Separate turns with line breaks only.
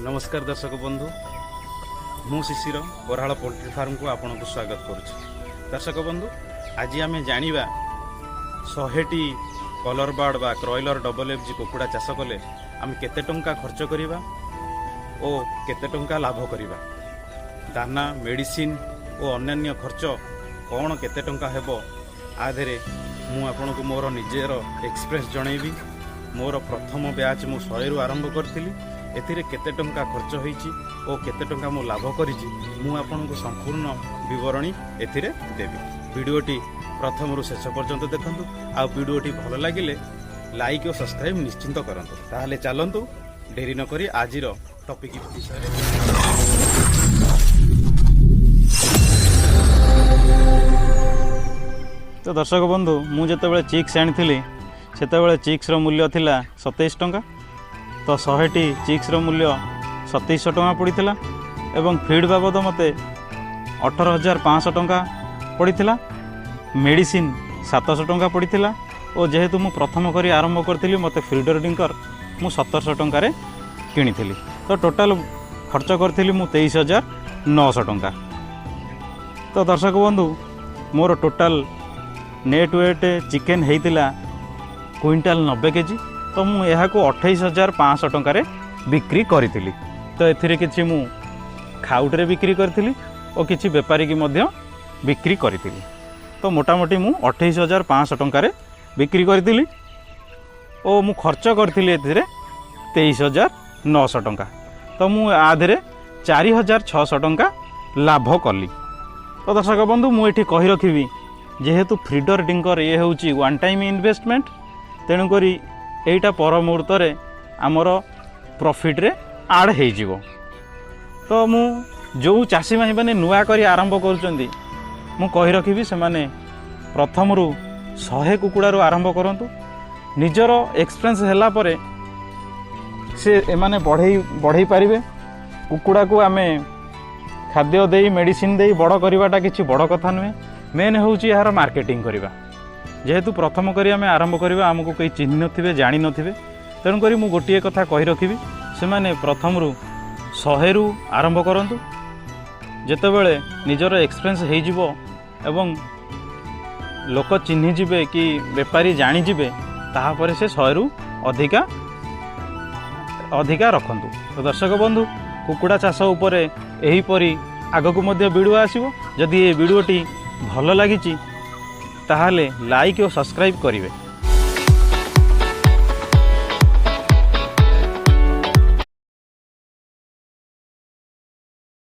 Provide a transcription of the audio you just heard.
ନମସ୍କାର ଦର୍ଶକ ବନ୍ଧୁ, ମୁଁ ଶିଶିର, ବରାଳ ପୋଲଟ୍ରି ଫାର୍ମକୁ ଆପଣଙ୍କୁ ସ୍ୱାଗତ କରୁଛି। ଦର୍ଶକ ବନ୍ଧୁ, ଆଜି ଆମେ ଜାଣିବା 100ଟି କଲର୍ ବାର୍ଡ଼ ବା କ୍ରଏଲର ଡବଲ୍ ଏଫ୍ ଜି କୁକୁଡ଼ା ଚାଷ କଲେ ଆମେ କେତେ ଟଙ୍କା ଖର୍ଚ୍ଚ କରିବା ଓ କେତେ ଟଙ୍କା ଲାଭ କରିବା, ଦାନା, ମେଡ଼ିସିନ ଓ ଅନ୍ୟାନ୍ୟ ଖର୍ଚ୍ଚ କ'ଣ କେତେ ଟଙ୍କା ହେବ। ଆ ଦେହରେ ମୁଁ ଆପଣଙ୍କୁ ମୋର ନିଜର ଏକ୍ସପିରିଏନ୍ସ ଜଣେଇବି। ମୋର ପ୍ରଥମ ବ୍ୟାଚ୍ ମୁଁ 100ରୁ ଆରମ୍ଭ କରିଥିଲି। ଏଥିରେ କେତେ ଟଙ୍କା ଖର୍ଚ୍ଚ ହେଇଛି ଓ କେତେ ଟଙ୍କା ମୁଁ ଲାଭ କରିଛି, ମୁଁ ଆପଣଙ୍କୁ ସମ୍ପୂର୍ଣ୍ଣ ବିବରଣୀ ଏଥିରେ ଦେବି। ଭିଡ଼ିଓଟି ପ୍ରଥମରୁ ଶେଷ ପର୍ଯ୍ୟନ୍ତ ଦେଖନ୍ତୁ ଆଉ ଭିଡ଼ିଓଟି ଭଲ ଲାଗିଲେ ଲାଇକ୍ ଓ ସବସ୍କ୍ରାଇବ୍ ନିଶ୍ଚିତ କରନ୍ତୁ। ତାହେଲେ ଚାଲନ୍ତୁ, ଡେରି ନକରି ଆଜିର ଟପିକ୍ ବିଷୟରେ। ତ ଦର୍ଶକ ବନ୍ଧୁ, ମୁଁ ଯେତେବେଳେ ଚିକ୍ସ ଆଣିଥିଲି, ସେତେବେଳେ ଚିକ୍ସର ମୂଲ୍ୟ ଥିଲା 27 ଟଙ୍କା। ତ 100ଟି ଚିକ୍ସର ମୂଲ୍ୟ 2700 ଟଙ୍କା ପଡ଼ିଥିଲା ଏବଂ ଫିଡ଼୍ ବାବଦ ମୋତେ 18,500 ଟଙ୍କା ପଡ଼ିଥିଲା। ମେଡ଼ିସିନ 700 ଟଙ୍କା ପଡ଼ିଥିଲା ଓ ଯେହେତୁ ମୁଁ ପ୍ରଥମ କରି ଆରମ୍ଭ କରିଥିଲି, ମୋତେ ଫିଡ଼ର ଡିଙ୍କର ମୁଁ 1700 ଟଙ୍କାରେ କିଣିଥିଲି। ତ ଟୋଟାଲ୍ ଖର୍ଚ୍ଚ କରିଥିଲି ମୁଁ 23,900 ଟଙ୍କା। ତ ଦର୍ଶକ ବନ୍ଧୁ, ମୋର ଟୋଟାଲ୍ ନେଟ୍ ୱେଟ୍ ଚିକେନ୍ ହେଇଥିଲା କୁଇଣ୍ଟାଲ 90 କେଜି। ତ ମୁଁ ଏହାକୁ 28,500 ଟଙ୍କାରେ ବିକ୍ରି କରିଥିଲି। ତ ଏଥିରେ କିଛି ମୁଁ ଖାଉଟିରେ ବିକ୍ରି କରିଥିଲି ଓ କିଛି ବେପାରୀକି ମଧ୍ୟ ବିକ୍ରି କରିଥିଲି। ତ ମୋଟାମୋଟି ମୁଁ 28,500 ଟଙ୍କାରେ ବିକ୍ରି କରିଥିଲି ଓ ମୁଁ ଖର୍ଚ୍ଚ କରିଥିଲି ଏଥିରେ 23,900 ଟଙ୍କା। ତ ମୁଁ ଆ ଦେହରେ 4,600 ଟଙ୍କା ଲାଭ କଲି। ତ ଦର୍ଶକ ବନ୍ଧୁ, ମୁଁ ଏଠି କହି ରଖିବି, ଯେହେତୁ ଫିଡର ଡିଙ୍କର ଇଏ ହେଉଛି ୱାନ୍ ଟାଇମ୍ ଇନଭେଷ୍ଟମେଣ୍ଟ, ତେଣୁକରି ଏଇଟା ପର ମୁହୂର୍ତ୍ତରେ ଆମର ପ୍ରଫିଟ୍ରେ ଆଡ଼୍ ହେଇଯିବ। ତ ମୁଁ ଯେଉଁ ଚାଷୀ ଭାଇମାନେ ନୂଆ କରି ଆରମ୍ଭ କରୁଛନ୍ତି, ମୁଁ କହି ରଖିବି, ସେମାନେ ପ୍ରଥମରୁ 100 କୁକୁଡ଼ାରୁ ଆରମ୍ଭ କରନ୍ତୁ। ନିଜର ଏକ୍ସପିରିଏନ୍ସ ହେଲା ପରେ ସେ ଏମାନେ ବଢ଼େଇ ବଢ଼େଇ ପାରିବେ। କୁକୁଡ଼ାକୁ ଆମେ ଖାଦ୍ୟ ଦେଇ, ମେଡ଼ିସିନ ଦେଇ ବଡ଼ କରିବାଟା କିଛି ବଡ଼ କଥା ନୁହେଁ। ମେନ୍ ହେଉଛି ଏହାର ମାର୍କେଟିଂ କରିବା। ଯେହେତୁ ପ୍ରଥମ କରି ଆମେ ଆରମ୍ଭ କରିବା, ଆମକୁ କେହି ଚିହ୍ନି ନଥିବେ, ଜାଣିନଥିବେ, ତେଣୁକରି ମୁଁ ଗୋଟିଏ କଥା କହି ରଖିବି, ସେମାନେ ପ୍ରଥମରୁ 100ରୁ ଆରମ୍ଭ କରନ୍ତୁ। ଯେତେବେଳେ ନିଜର ଏକ୍ସପିରିଏନ୍ସ ହେଇଯିବ ଏବଂ ଲୋକ ଚିହ୍ନିଯିବେ କି ବେପାରୀ ଜାଣିଯିବେ, ତାହାପରେ ସେ 100ରୁ ଅଧିକା ଅଧିକା ରଖନ୍ତୁ। ତ ଦର୍ଶକ ବନ୍ଧୁ, କୁକୁଡ଼ା ଚାଷ ଉପରେ ଏହିପରି ଆଗକୁ ମଧ୍ୟ ଭିଡ଼ିଓ ଆସିବ। ଯଦି ଏ ଭିଡ଼ିଓଟି ଭଲ ଲାଗିଛି, ତାହେଲେ ଲାଇକ୍ ଓ ସବସ୍କ୍ରାଇବ୍ କରିବେ।